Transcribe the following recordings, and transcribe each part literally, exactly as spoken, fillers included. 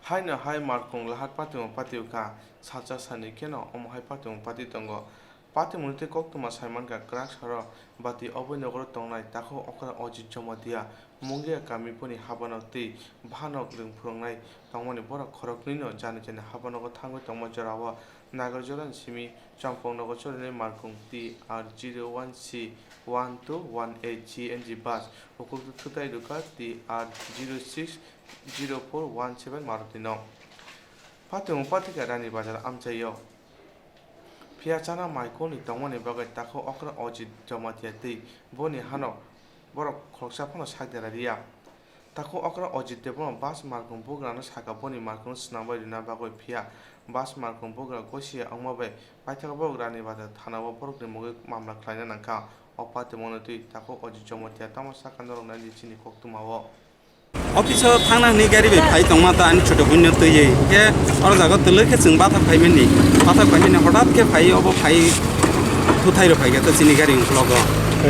Haino hai Markung Lahar patimung pati wngkha, salsa sani kheno omo hai patimung pati tongo. Patimungni twi koktwma sai mankha kwrak saro bati oboi nogoro tongnai takhuk okra Ojit Jamatia, Mungia kami boni habanok twi bahanok rwng phwrwngnai tongmani borok khoroknwino jani jani habanogo thangwi tongma jorao Nagarjolani simi Champong nogo cholinai Markung T R zero one C one two one eight C N G bus, ukuluk thwtai rwkha T R zero six zero four one seven Maruti no. Patimung patikha Rani Bazar amchaio. Phiya chana mai koni tongmani bagwi takhuk okra Ojit Jamatia twi boni hanok borok khoroksa phano sak dera riya. Takhuk okra Ojit Debbarma bus Markung bugrano sakha boni Markung swnambai rwna bagwi, phiya bus Markung bugra gosia wngma bai paithak borok Rani Bazar thanao borokni mungwi mamla khlaina nangkha. O patimungno twi takhuk Ojit Jamatia tamo sakha norok naidi chini koktwmao. Office o thangna hwnwi gari bai phai tongma ta ani chuto buino twiwi. Hinkhe oro jaga twlwi khe chwng bathak phaimani. Bathak phaimani hothat khe phai obo phai thuthairok phaikha ta chini gari unkologo.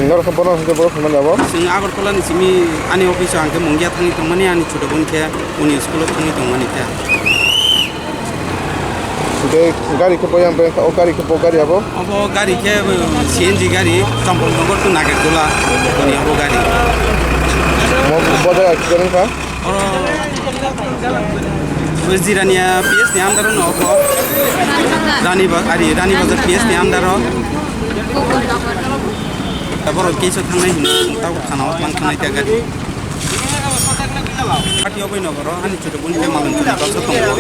Norok khe bono hwnkhe borok hwnmani abo? Chwng Agartala ni simi ani office o ang khe Mungia thangwi tongmani, ani chuto bun khe uni school o thangwi tongmani khe. Tei gari khe boyang beng o gari khe bo gari abo? Abo gari khe, um, C N G gari, Champong Nogor to Nagerjola, boni abo gari. Mo bo jaga khe wngkha? Oro Jirania P S ni under no abo. Rani ba-, ari, Rani Bazar P S ni under o. Borok kisa thangnai hwnwi tabo thana o tang thangnai khe gari. Pati obai nogoro ani chuto bun khe malung chuni baksa tongo.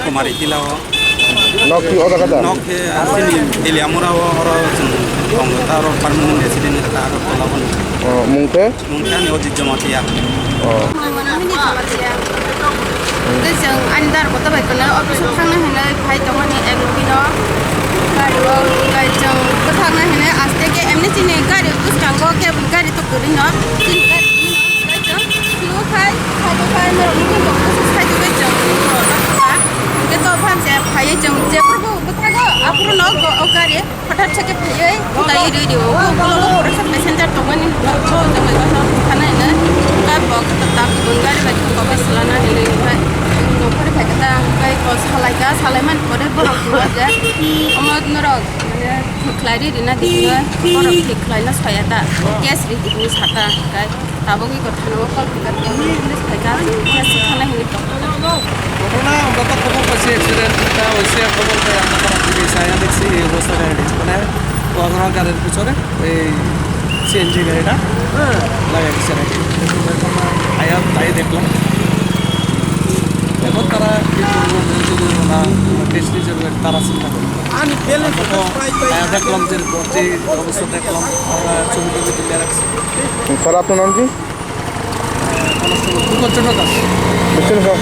Kumari tila o. Nok ki oda kada? Nok khe asini Deli Amura o oro chwng tongo ta oro permanent resident ta aro tola o. O, mung khe? Mung khe ani Ojit Jamatia. O. Hwnkhe chwng ani dar kotor bai kwlai office o thangna hinwi phai tongmani ek nokino gari o, hwnkhe chwng bwthakna hinwi aste khe emni chini gari bwskango khe gari Kwrwino chini gari hwnwi no, hwnkhe chwng slow khai, side o khai, norok nukung tong, bwswk side o khai chwng, hwnkhe to phan se phaiwi chwng jephuru bo bwthago, aphuru no o gari hothat se khe phaiwi taiwi rwi rio. Ukulok o boroksa passenger tongmani hwnwi chwng tongmani thana hwnwi, hwnkhe bo khe tak gari bai kok bai swlana hinwi, hwnkhe nokphari phaikhe ta hwnkhe bo salaikha, salaimani pore borok hwnba je omo norok. Mane thik khlai ri rina di hino borok thik khlai no saya ta, case ri di hino sata kai tabok iko thana o call pika di hino police phai ka case khana hini to. ঘটনা আমরা তো খবর পাইছি, অ্যাক্সিডেন্ট এটা হয়েছে, খবর পাই আমরা তারা পুলিশ আয়া দেখছি এই অবস্থা গাড়ি মানে ওয়াগন গাড়ির পিছনে এই সিএনজি গাড়িটা লাগাই দিচ্ছে নাকি। আয়া তাই দেখলাম। এখন তারা কি করবো, বুঝতে পারবো না, টেস্ট হিসেবে তারা চিন্তা করবে। আমি তো, আহ, দেখলাম যে, যে অবস্থা দেখলাম, আমরা ছবি টবি তুলে রাখছি। স্যার, আপনার নাম কি? আহ, কনস্টেবল ফুকন চন্দ্র দাস। বুঝছেন স্যার?